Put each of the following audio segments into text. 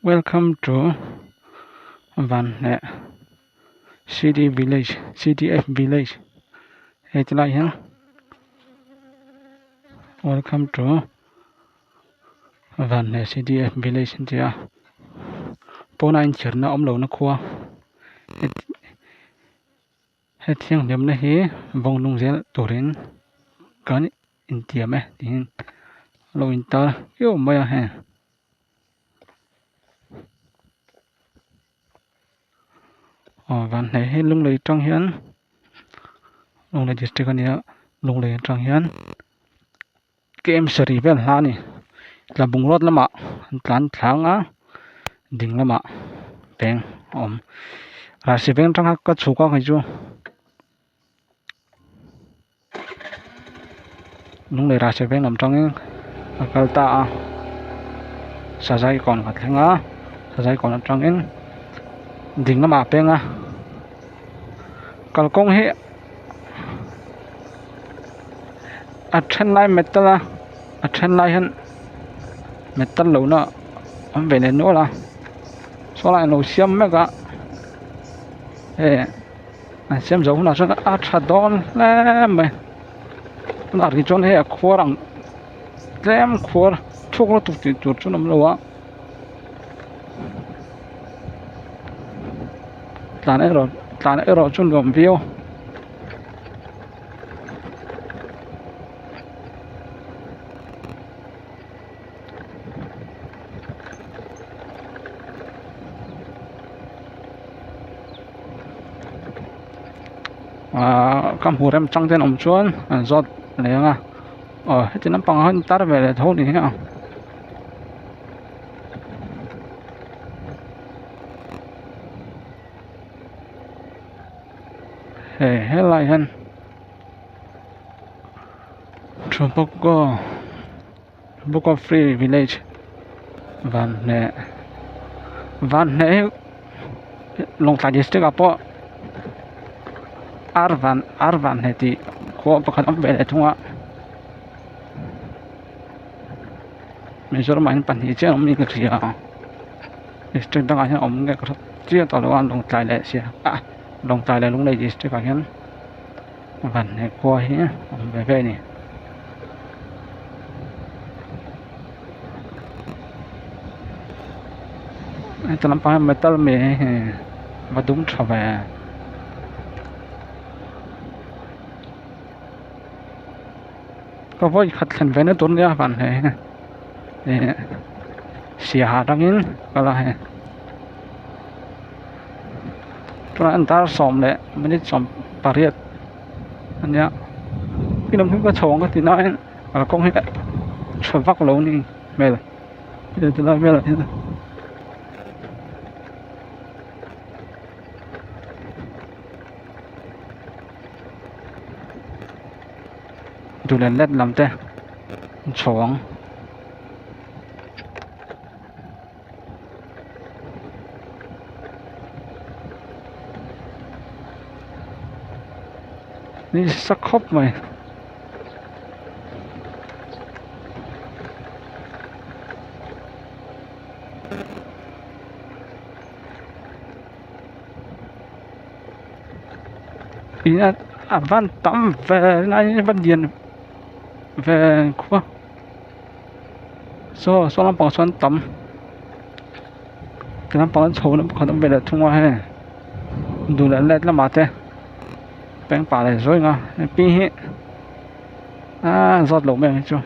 Welcome to Vanhneh C_D village C_D_F village hei ti lai hian welcome to Vanhneh C_D_F village an ti a pawnah inchhirna awm lohna khua he thianghlimna hi vawng nung zel turin kan intiam e tiin a lo intar kiau mai a heng. Aw vanhneh hi lunglei atang hian lunglei district a nia lunglei atang hian kem sarih vel hla a ni tlabung road lamah an tlan thlang a ding lamah peng a awm rahsi veng atanga ka chhuk a kei chu. Lunglei rahsi veng lam tangin a kal ta a sazai kawn ka thleng a sazai kawn atangin ding lamah a peng a kalkawng hi a then lai metal a a then lai hian metal lohna a awm ve leh nual a saw lai an lo siam mek a hei. An siam zo hunah chuan a tha dawn hle mai tunah rih chuan hei a khuar ang tlem khuar thuk lutuk tih tur chuan a awm lo a tlan erawh tlan erawh chu nuam viau. Ahh ka hmu rem chang te an awm chuan an zawt leh ang a aw heti lampang ah hian tar ve leh tho a ni a. Hei helai hian Tobacco Tobacco free village Vanhneh Vanhneh hi Lawngtlai district ah pawh ar van ar vanhneh tih khua pakhat a awm ve leh thung a Mizoram ah hian pahnih chiah an awm niin ka hria a district dangah hian awm nge ka hre chiang tawh lo a Lawngtlai leh Siaha Lawngtlai leh Lunglei district ah hian Vanhneh khua hi a awm ve ve a ni. Heti lampang hian metal mi va dum tha ve. Ka vawi khat thlen ve na tur nia vanhneh hi ih siaha atangin kal a hei chuan dar 10 leh minute 18 ania khi lam hi ka chho ang ka ti nain kalkawng hi tha vak lo a ni hmel ti lai velah hian. Duh leh let lam te an chho ang. Nisa khawp mai. In a a van tam ve lai a van lian ve khua saw saw lampang sawn tam ti lampang an chho na pakhat a awm ve leh thung a hei duh leh let lamah te peng pah leh zuai ang a hei hi aaa zawt loh mai ang hi chu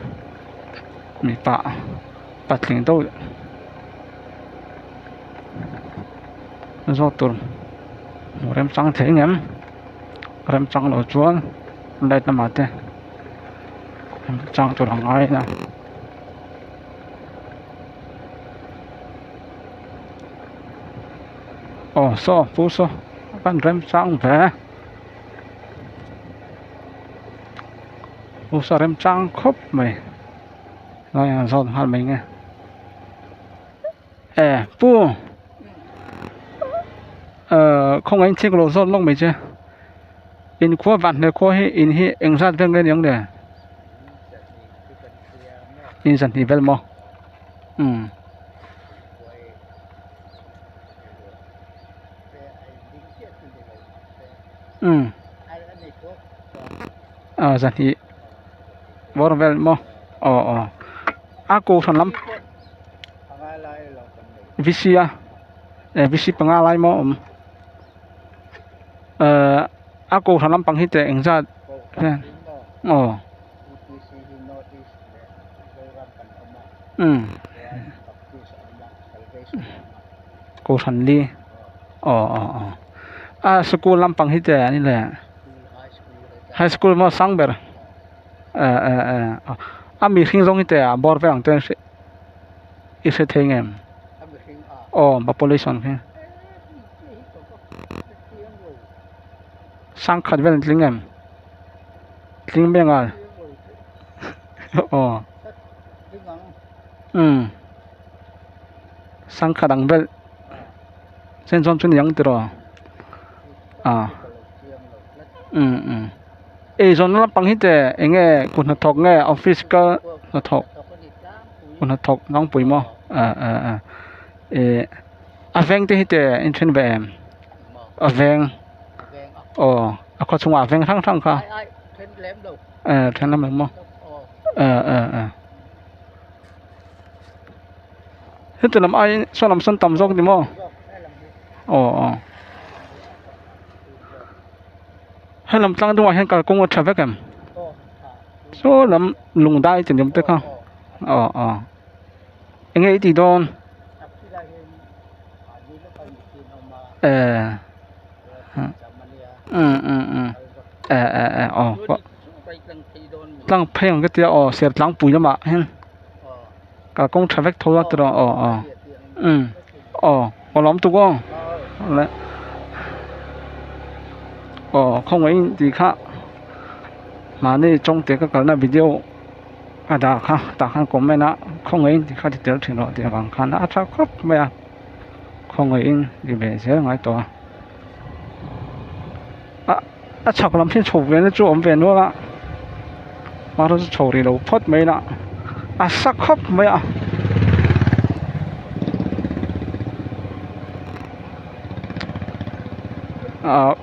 mipa patling deuh zawt tur hmuh remchang thei ang em remchang loh chuan light lamah te remchang tur a ngai a aw saw pu saw a van remchang ve pu saw remchang khawp mai lai ah zawt nghal mai nge. E pu ehh khawngaih in thik lo zawt lawk mai che in khua vanhneh khua hi in hi eng zat vel nge niang le in zahnih vel maw umm. Umm ah zahnih bawr vel maw aw aw a kohhran lam v c a eh v c panga lai maw a awm ehh a kohhran lampang hi teh engzat aw. Umm kohhran li aw aw aw a sikul lampang hi teh ani le high school maw sang ber eh eh eh a mihring zawng hi teh a bawr vel ang te i hre thei ngem aw population hi sangkhat vel an tling em. Tling ber a aw umm sangkhat ang vel chen chuan chu ni ang tiraw ah umm umm eizawnna lampang hi teh eng nge kut hnathawk nge office kal hnathawk kut hnathawk tlangpui maw ah ah ah ih a veng te hi teh in then ve em a veng aw a khaw chhungah a veng hrang hrang kha eh then lam lo maw eh eh eh heti lam aiin saw lam sawn tam zawk ni maw aw aw helam tlang dungah hian kalkawng a tha vek em saw lam lung dai chi ni awm te kha aw aw eng nge i tih dawn eh. Um um um eh eh eh aw tlang phei ang ka tia aw ser tlangpui lamah hian kalkawng tha vek tho a tiraw aw aw um aw aw lawm tuk aw le aw khawngaihin tih kha mahni tawngte ka kalna video a dah kha tah khan comment a khawngaihin tih kha ti tel thin rawh tih avang khan a tha khawp mai a. Khawngaihin ti ve zel ngai tawh a a a chhak lam hi chho ve na chu awm ve nual a mahse chu chho rih lo phawt mai ila a sa khawp mai a. Ahh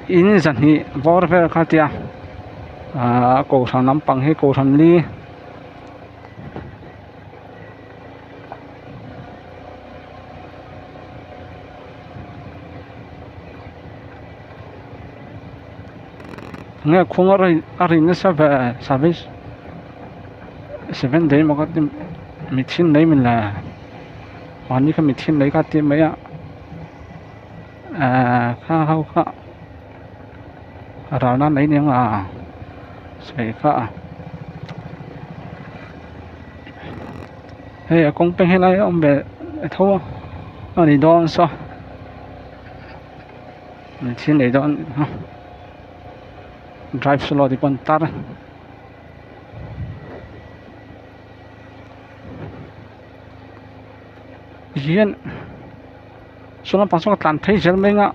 in zahnih bawr vel kha tia ahh kohhran lampang hi kohhran li. Nge khung a rin a rin nasa ve service seven day maw ka ti mithin mai min la mahni kha mithin mai kha ti mai a ehh kha ho kha ral nan mai aniang a sawi kha a. Hei a kawng peng helai a awm ve tho a a ni dawn saw thil nei dawn a drive slow tih pawh an tar a. Hian saw lampang saw ka tlan phei zel mai anga.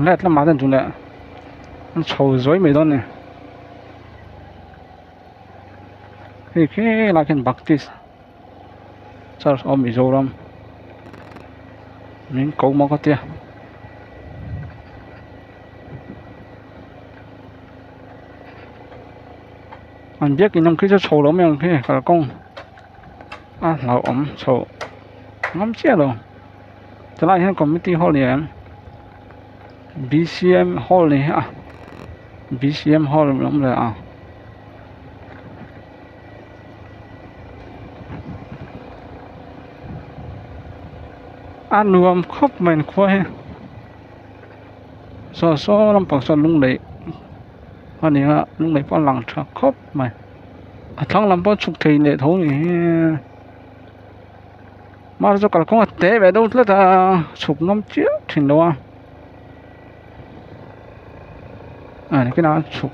Let lamah te duh leh an chho zuai mai dawn a ni hei khi lai khian baptist church of Mizoram min ko maw ka tia an biakin ang khi chu chho lo mai ang khi kalkawng a hlauhawm chho ngam chiah lo. Tilai hian committee hall ni em B_C_M hall ni hi a B_C_M hall a awm leh a a nuam khawp mai an khua hi saw saw lampang sawn lunglei a ni a lunglei pawh a lang tha khawp mai a thlang lam pawh chhuk thei leh tho ni hi. Mahse chu kalkawng a te ve deuh tlat a chhuk ngam chiah thin lo a a nikinah a chhuk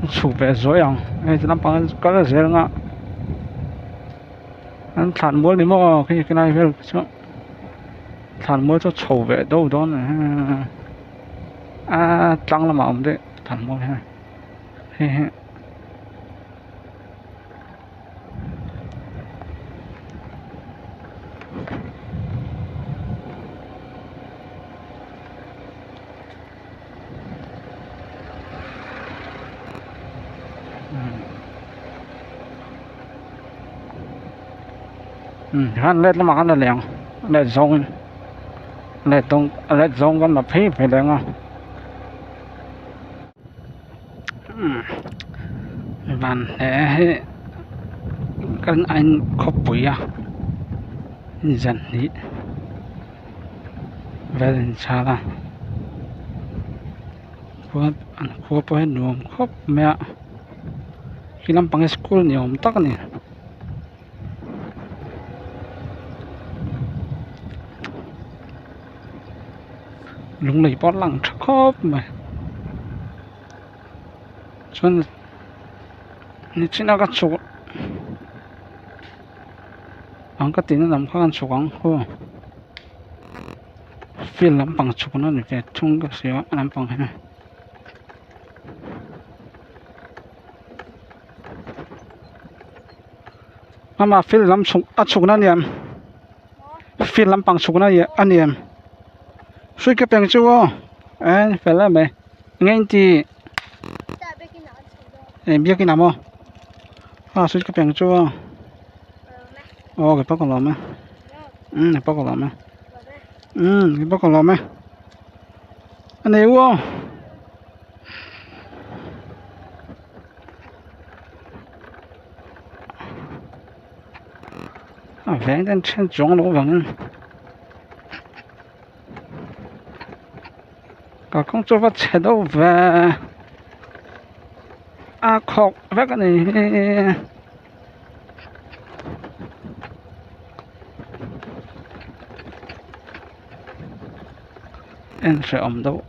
chhuk ve zuai ang hei ti lampang ah kal zel anga an thlan mual ni maw khi khilai vel chu thlan mual chu chho ve deuh dawn a tlang lamah a awm daih thlan mual hian hei hi. Umm tikhan let lamah khan a leh ang a let zawngin a let dawng a let zawng kan la phei phei leh ang a umm van hle hi kan a in khawpui a zan hnih vel in chhar a khua an khua pawh hi nuam khawp mai a khi lampang hi school ni awm tak a ni. Lunglei pawh a lang tha khawp mai chuan nichina ka chhuk ang ka tihna lam kha kan chhuk ang aw field lampang chhukna ni ve thung ka hria a lampang hi. Amah field lam chhuk a chhukna a ni em field lampang chhukna a ni em hrui ka peng chu aw e fel em mai enge in ti eh biakin ah maw a hrui ka peng chu aw aw ka pawh ka lawm e umm ka pawh ka lawm e umm ka pawh ka lawm e a nei u aw. A veng ten then chuang loh avangin kalkawng chu a va chhe deuh ve a khawk vek a ni hi. En hrehawm deuh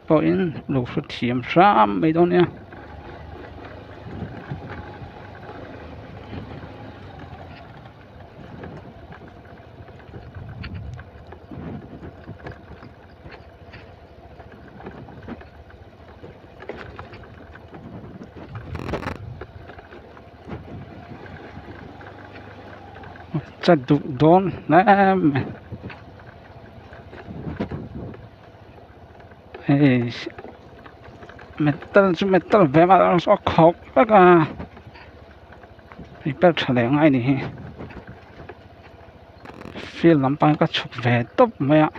pawhin lo hre thiam hram mai dawn nia. Chat duh dawn hle mai. Hei metal chu metal ve mah a khawk vek a hei per tha leh ngai a ni hi field lampang ka chhuk ve tawp mai a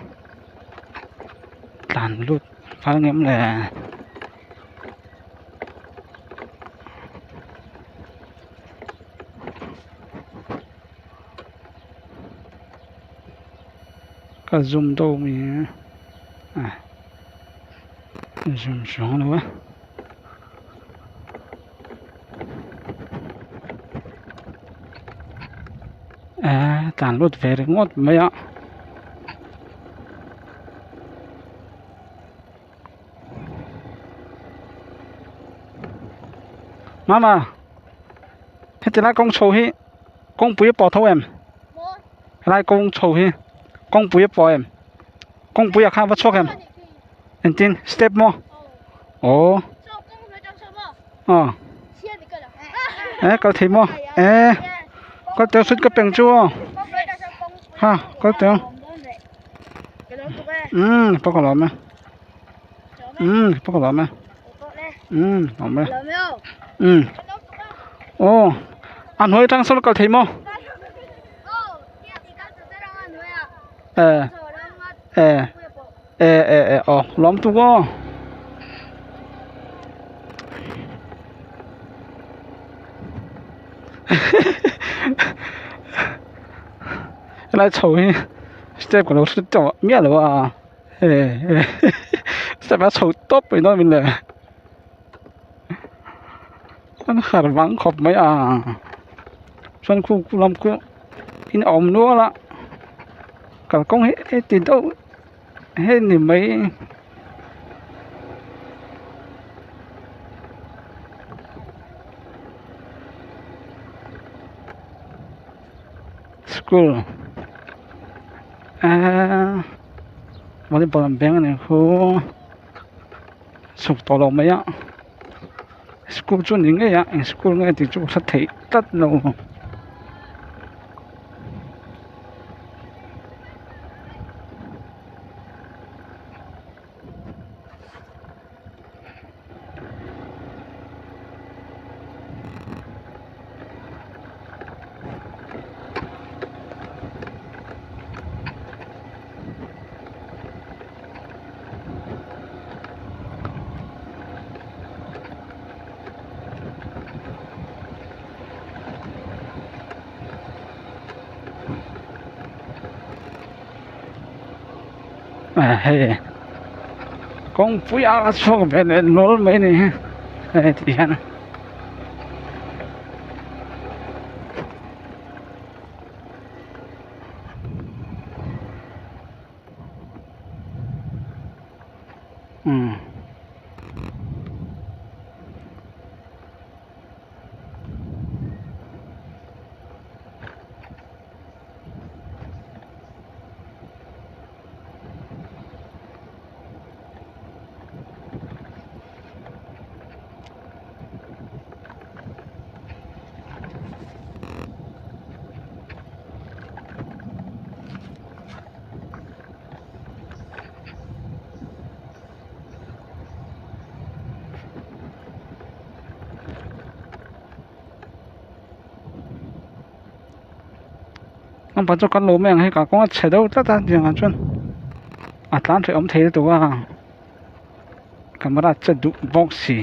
tlan lut fal ngem le. Ka zoom deuh mai a zoom chuang lo a eh tlan lut ve ringawt mai a. Mama heti lai kawng chho hi kawngpui a pawh tho em helai kawng chho hi kawngpui a pawh em kawngpui ah khan a va chhuak em engtin step maw aw aw eh kal thei maw eh kal teu sut ka peng chu aw ha kal teu umm pawh ka lawm e umm pawh ka lawm e umm lawm e umm aw a hnuai atang sawn kal thei maw eh eh eh eh eh aw lawm tuk aw. Helai chho hi step ka lo hre tawh miah lo a hei step a chho tawp mai dawn min le an har vang khawp mai a chuan khu khu lam khu in a awm nual a kalkawng hi heti deuh hei ni mai. School eee volleyball an beng a ni khu chhuk tawh lo mai a school chu ni ngei a eng school nge tih chu ka hre theih tlat lo. Hei kawngpui a chhuak ve leh lawl mai a ni hi hei ti hian. Umm. Naupang chu kan lo mai ang hei kalkawng a chhe deuh tlat a tiang ah chuan a tlan hrehawm thei lutuk a camera che duh bawk si.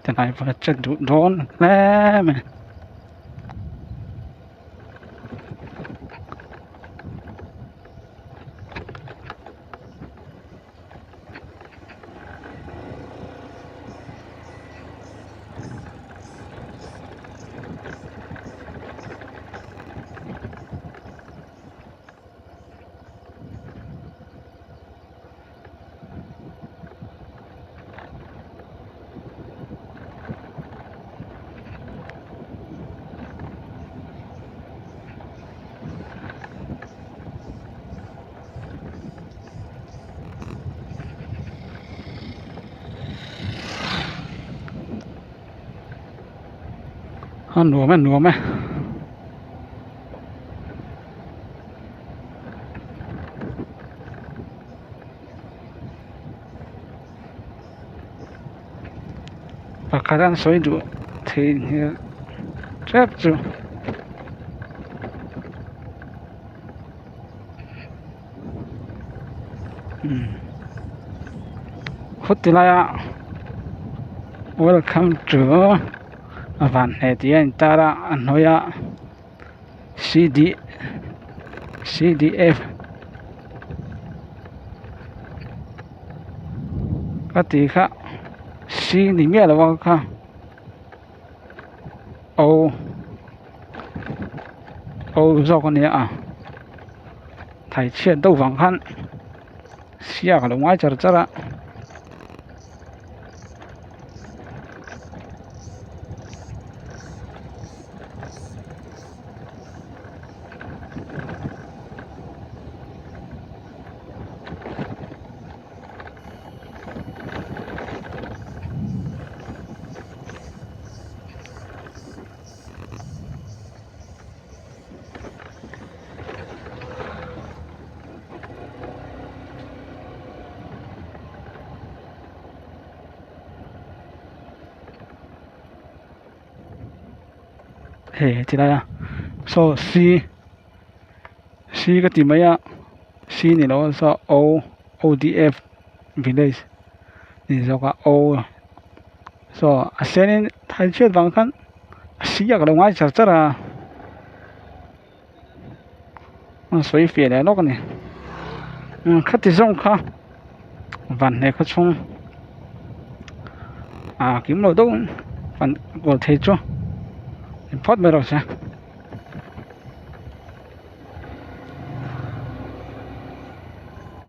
Tilai pawh a che duh dawn hle mai. A nuam e nuam e. Pakhat an sawi duh thei hmel tep chu. Khuti laia welcome to a van hneh tih a intar a a hnuaia c d c d f ka tih kha c ni miah lo a kha o. Aw zawk a nia a thai chhiat deuh vang khan sia ka lo ngai char char a. Hei ti lai a saw c c ka ti mai a c ni lo a saw o o d f village ni zawk a o saw a sen in thai chhiat vang khan a si a ka lo ngai char char a a sawi fiah leh lawk a ni khati zawng kha vanhneh khaw chhung ah kim lo deuh in kawl thei chu ni phawt mai rawh se.